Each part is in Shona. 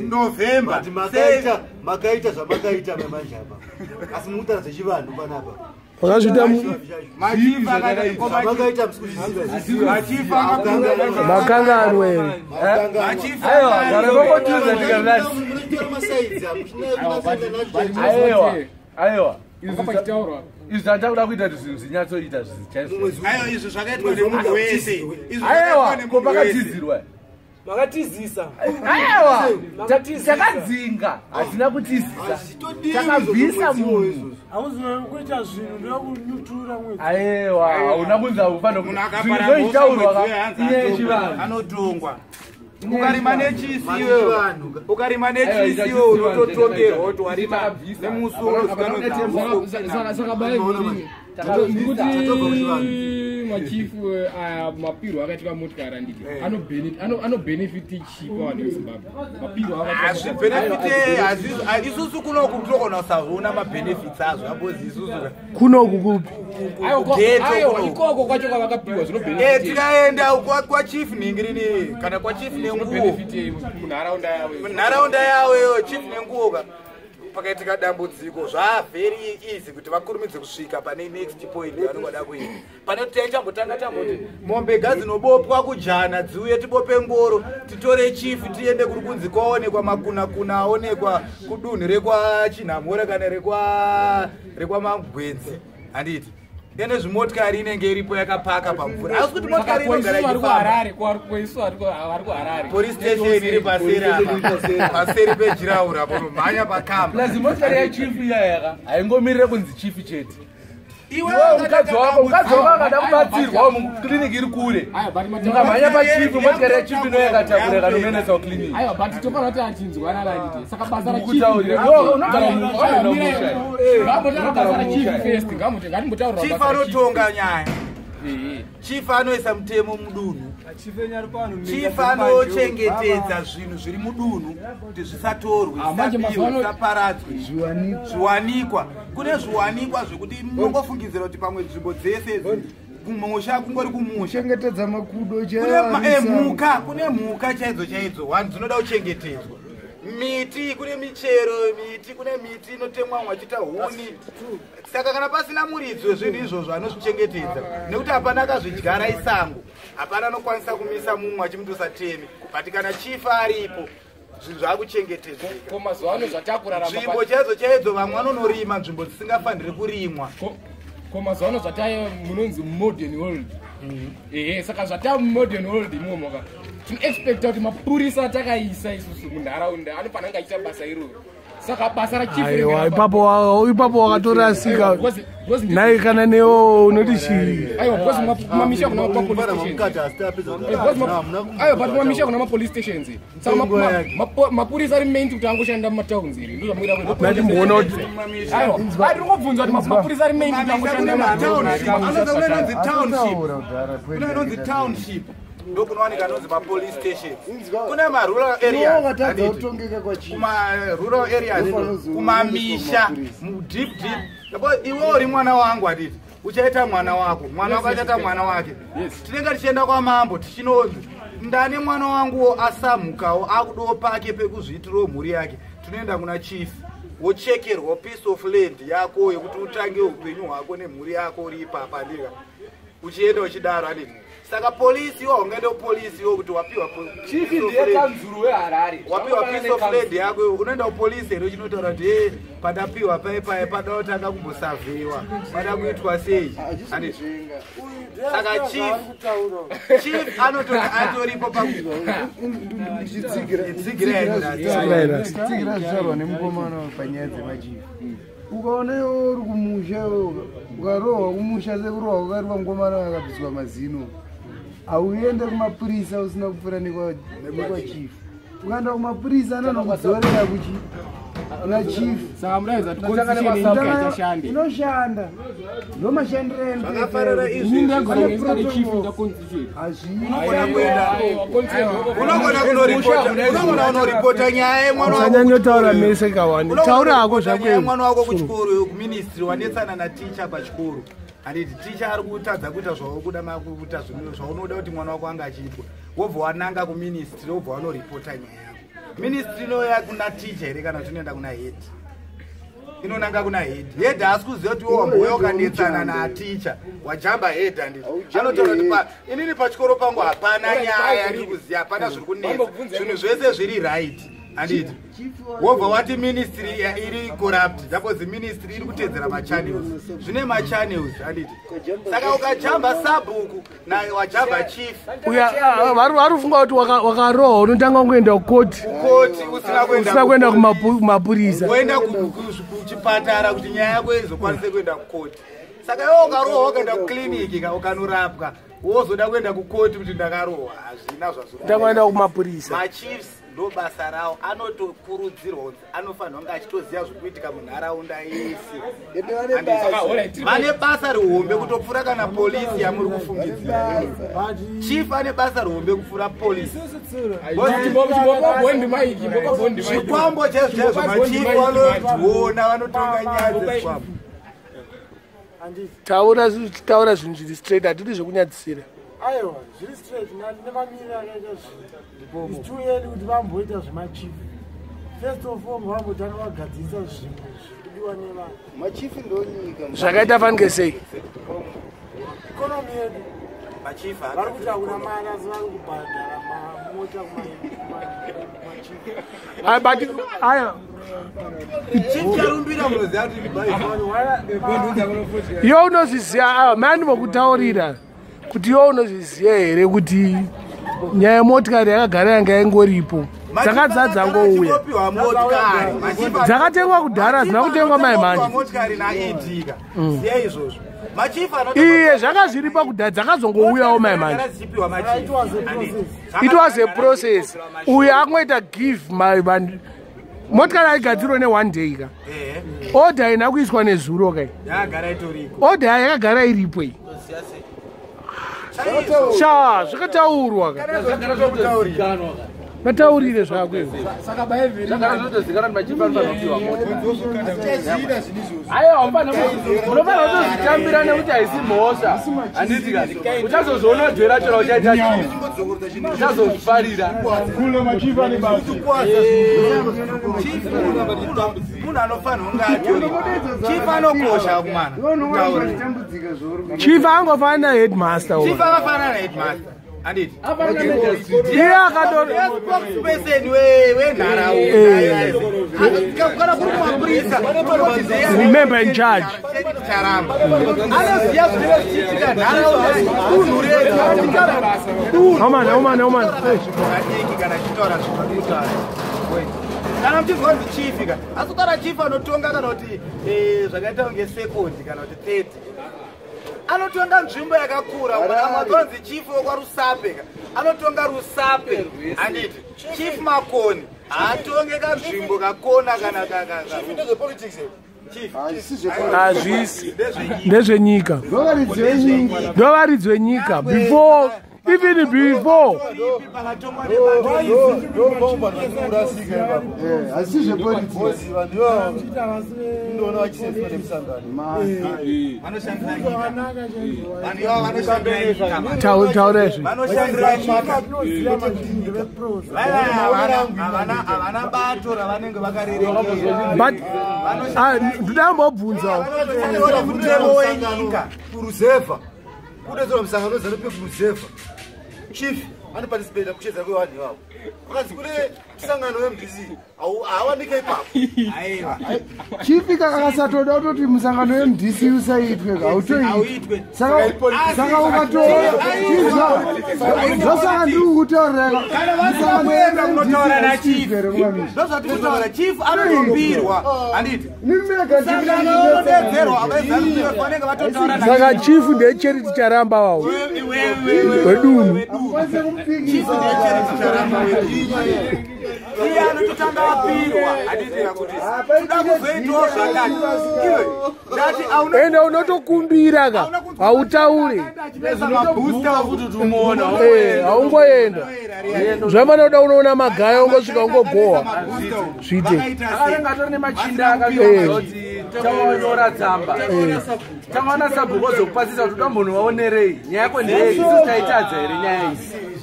November. But makaita, makaita zvamakaita mamanje apa, asi mukutaura zvechivanhu panapa. Wakazviita Zvamakaita musi. Machief akapinda. Makanganwe here? Machief. Aiwa, kana vangotiudza tikanasi. Munotora masaidzi. Aiwa, aiwa. Pachitaurwa. Izvi zvandakuda kuita kuti zvinhu zvinyatsoita chaizvo. Aiwa, izvo zvakaitwa nemunhu wese. Izvo Aiwa, zvakaitwa ko nemunhu wese. pakatizirwa? Makatizisa. Aiwa, takadzinga, hatina kutizisa, takabvisa munhu. Hamuzive kuita zvinhu ndokunyutura mwedzi. Aiwa, hauna kunzi haufanira. Munhu Zvinhu akapara zvoitaurwa mhosva, hanzi inyaya atongwe. yechivanhu. Anotongwa. Ukarima nechisi iwewe, ukarima nechisi iwe, unototongerwa kuti warima nemusi unozikanwa. Saka baini ndikuti machifu aya, mapirwo akaitika motikari, anditi anobenefiti chii pavanhu veZimbabwe, mapirwo? Hazvibenefite. Isusu kunoku tinogona kusaona mabenefits azvo abozi isusu Kunoku kupi? Ghetto kunoku. Ikoko kwacho kwavakapiwa zvinobenefit? Tikaenda kwachief Nhingirini kana kwachief Nenguo Zvinobenefitei munharaunda yavo? Nharaunda yavo iyo, chief Nenguo ka, pakaitika dambudziko zvaa very easy kuti vakurumidze kusvika pane next point yavanongoda kuenda. Pane kuti taichambotanga tamboti mombe gadzinobopwa kujana dziuye, tibope ngoro, titore chief, tiende kuri kunzi kwaonekwa makunakuna, aonekwa kudunhu rekwaChinhamhora kana rekwaMagwenzi, handiti? Ene zvimotikari inenge iripo yakapaka pamvura, asi kuti motikari inogara Vari ichifamba. kuHarare, kwaisu vari kuHarare. Police station iri paseri apa, paseri pejiraura, panomhanya pakamba. Plus motikari yachief iya yaka haingomirire kunzi chief chete. Iwe Iwe mukadzi wako akada kubatsirwa mukliniki iri kure, Aiwa, but mukamhanya pachief, motikari yachief ino yakatakura ikanomenesa kukliniki. Aiwa, but tofanira kuti achinzwanana, handiti? Saka basa Kutaurira. Iwe unogara mumusha. rachief basa rachief first, ngatimbotaurira. Chief anotonga nyaya, chief anoisa mutemo mudunhu, chief anochengetedza zvinhu zviri mudunhu kuti zvisatorwe, Ah, manje zvisabiwe, mazuva ano- zvisaparadzwe zviwanikwa. Kune zviwanikwa zvekuti munongofungidzira kuti pamwe nzvimbo dzese idzi, kumusha kungori kumusha. Chengetedza makudo. Kune mhuka, kune mhuka chaidzo chaidzo one dzinoda kuchengetedzwa, miti, kune michero, miti, kune miti inotemwa mwachiita huni. Saka kana pasina muridzi wezvinhu izvozvo anozvichengetedza, nekuti hapana akazvidyara, isango, hapana anokwanisa kumisa mumwe achimuti usateme. But kana chief aripo, zvinhu zvakuchengetedzeka. Ko mazuva ano zvatakurarama Nzvimbo chaidzo chaidzo vamwe vanonorima nzvimbo dzisingafaniri kurimwa. Ko mazuva ano zvataya munonzi modern world, ehe, saka zvatava mumodern world imomo ka, tinoexpecta kuti mapurisa atakaisa isusu munharaunda anofanira kunge achiita basa iroro. Saka basa rachief Aiwa, ipapo ipapo wakatorasika. Nhai, kana newo unoti chii? Aiwa, because kumamisha kuna mapolice stations. Mukati asi tapedza. Aiwa, but kumamisha kuna mapolice stations, saka Mitengo yake. mapurisa ari meant kuti angoshanda mumatowns here? Ndozvamuida. Ndatimboona kuti Aiwa, ari kungobvunza kuti mapurisa ari meant kuti angoshanda mumatowns? Kune inonzi township. Ataura kudhara. Kune inonzi township, ndokunowanika anonzi mapolice stations. Kune marural areas, Wakatadza handiti? kutongeka kwachief. Kumarural areas, Ndofanozi kumamisha, mapurisa. mudeep deep. Yabo, iwe uri mwana wangu, handiti? Uchaita mwana wako, mwana wako achaita mwana wake. Tinenge tichienda kwamambo tichinonzi ndane mwana wanguwo asamhukawo, akudawo pake pekuzviitirawo mhuri yake. Tinoenda kuna chief, wochekerwa piece of land yako yekuti utange upenyu hwako nemhuri yako uri ipapa, ndika uchienda uchidaro, handiti? Saka polisi iwo, haungaende kupolisi iwo kuti wapiwa Chief piece of ndiye land. kanzuru weHarare. Wapiwa piece of land yako, unoenda kupolisi here uchinotaura kuti e pandapiwa pai pai pada kutanga kumbosavhewa, pada kuitwa sei? Handiti? Saka chief anototi atoripo pa Ndichitsigira. Tsigira. Tsigira zvitaurwa nemukomana panyaya dzemachief. Ukaona iwe uri kumusha, ukarohwa kumusha sekurohwa kwakaitwa mukomana akabviswa mazino, hauende kumapurisa usina kupfuura nekwachief. Ukaenda kumapurisa anonokudzorera kuchi kuna chief. Saka mudaidza kuti constitution yenyika ichashande? Inoshanda, ndomashandiro. Zvakafanana izvi. Ini ndagara ndisingade chief ita constitution. Unogona kuenda, Aiwa, constitution. unogona kunoripota, unogona kunoripota nyaya yemwana wako. Usanyanyotaura mese kawani. Unogona Taura hako. kunoripota nyaya Zvako. yemwana wako kuchikoro, kuministry, wanetsana naticha pachikoro, handiti? Ticha ari kutadza kuita zvaukuda makuita, zvinhu zvaunoda kuti mwana wako anga achiitwa, wobva wananga kuministry, wobva wanoripota nyaya yako. Ministry inoya kuna ticha here kana kuti inoenda kuna head? Inonanga kuna head. Head haasi kuziva kuti iwe wambouya ukanetsana naticha, wajamba head, handiti? Anotaura kuti inini pachikoro pangu hapana nyaya yandiri kuziva, hapana zviri kunetsa, zvinhu zvese zviri right, handiti? Wobva wati ministry iri corrupt. Dapozi ministry iri kutedzera machannels, zvine machannels, handiti? Saka ukajamba sabhuku na wajamba chief. Uya vari kufunga kuti wakarohwa unotanga kungoenda kukoti. Kukoti usina kuenda. Usina kuenda kumapurisa. Kuenda kuchipatara kuti nyaya yako izokwanise kuenda kukoti. Saka iwe ukarohwa ukaenda kukliniki ukanorapwa, wozoda kuenda kukoti kuti ndakarohwa, hazvina zvazvo. Tanga kuenda kumapurisa. Machiefs ndo basa rawo, anotokurudzirwa kunzi anofanirwa kunge achitoziva zviri kuitika munharaunda yese. Ende vane basa. Vane basa rihombe kutopfuura kana polisi yamuri kufungidzira. Chief ane basa rihombe kupfuura polisi. Zvikwambo chaizvo chaizvo, machief vanodziona, vanotonga nyaya dzezikwambo. Taura, taura zvinhu zviri straight, hatidi zvekunyadzisira. Aiwa, zviri straight nemamiriro akaita zvinhu. It's too early kuti vamboita zvemachief. First of all, vambotanga vagadzirisa zvimwe zvikudiwa nevanhu. Machief ndonyika. Zvakaita fanike sei? Economy yedu, machief vari kuti hakuna mari, asi vari kubhadhara mamota kumachief. Ai, but aya. Chief Charumbira, munoziva kuti Iwe unozviziva, aya mani vokutaurira kuti iwe unozviziva here kuti nyaya yemotikari yakagara yanga ingoripo, dzakadzadzangouya? Achipiwa motikari. Dzakatengwa kudhara, dzina kutengwa mai manje. Motikari naedika, siya izvozvo. Machief Iye zvanga zviripo kudhara, dzakazongouyawo mai manje. Dzichipiwa machief. It was a process. It was a process. Uyu akungoita give my vanhu motikari aigadzirwe neone day ka. Order ina kuiswa nezuro kai. Yakagara itoriko. Order yakagara iripo iyi. Sha, zvakataurwa ka, vataurire zvako iwe. Zvagara zvotozikanwa kuti machief anofanira kupiwa mota. Aiwa, unofanira kutozvitambira nekuti haisi mhosva, handiti ka? Uchazozviona dhwe racho rauchaita chief, uchazozvifarira. Munhu anofanira kunge atori chief anokosha kumana. Iwe zvouri. Chief angofanira headmaster. Chief akafanana naheadmaster, handiti? Iye akato Spokesperson wenharaunda. Kana kuri kumapurisa, Remember in charge. Charamba anoziva zvinenge zvichiitika nharaunda, dunhu redu. Omana, omana, omana. Vadiki kana achitaura zvinhu, kana muchizwa kunzi chief ka, asi kutaura chief anotonga kana kuti zvakaita kunge second kana kuti third, anotonga nzvimbo yakakura. Matonzi chief wekwaRusape ka, anotonga Rusape, handiti? Chief Makoni haatonge kanzvimbo kakona kana chief. Hazvisi, ndezvenyika. Ndovaridzi venyika. Ndovaridzi venyika before, even before. Pakatongwa nebato. Ndokurasika ipapo. Hazisi zvepolitics. Vanhu ivavo ndoona vachisenzwa nemusangano. Vanoshandira nyika, vanhu ivavo vanoshandira nyika. Taura izvi. Vanoshandira nyika. Tinoziva machief veprose. Havana bato ravanenge vakarerekera. But ndoda mbobvunzawo. Vanotora mutemo wenyika. Kuruzevha kudedzerwa musangano weZANU-PF kuruzevha, chief anoparticipata kuchedzera kwevanhu ivavo. Kwakanzi kune musangano weMDC, haawanike ipapo. Aiwa. Chief kakasatoda kutoti musangano weMDC usaitwe, hautoitwi. Hauitwe. Saka ukatora chizwa, ndosaka ndiri kukutaurira. Kana vasina kuenda kunotaura nachief, ndozvatikutaura, chief anotopirwa, handiti? Sangano unodedzerwa veZANU-PF vanenge vatotaura. Saka chief ndeCharity Charamba vavo wedunhu. Chief ndeCharity Charamba wedu. Iye anototanga apirwa, handiti? Kuti toda kuzoitawo zvakati, iwe ndati auna. Ende unotokumbira ka, hautauri. Haungoenda zvamanoda, unoona magaya, ungosvika ungogohwa zviite. Akange atori nemachinda akati tawanyora tsamba, tangawana sabhuku ozokupasisa kuti uda munhu waonerei nyaya yako ndeyei, isusu taitadza here nyaya iyi?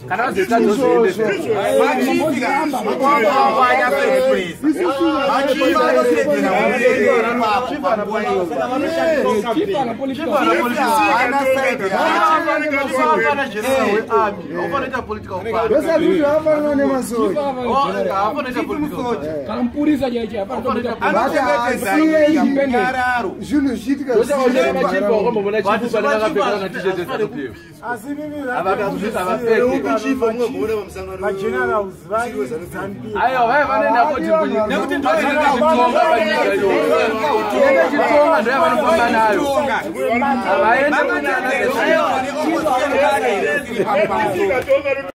Kana vazoita dzozoendesa. Ndosati kuti vafanana nemasoja. Kana mupurisa chaicho hapana. Zvinhu zvichiitika. Wakamboona chifu pane vakapfeka kana t-shirt yeZANU-PF? Asi mimi Havapfeki. Magenerals vaZANU-PF. Aiwa, vai vanoenda koti Nekuti Chitonga panyika iyoyo. Inenge Chitonga ndo yavanofamba nayo. Havaendi kunana.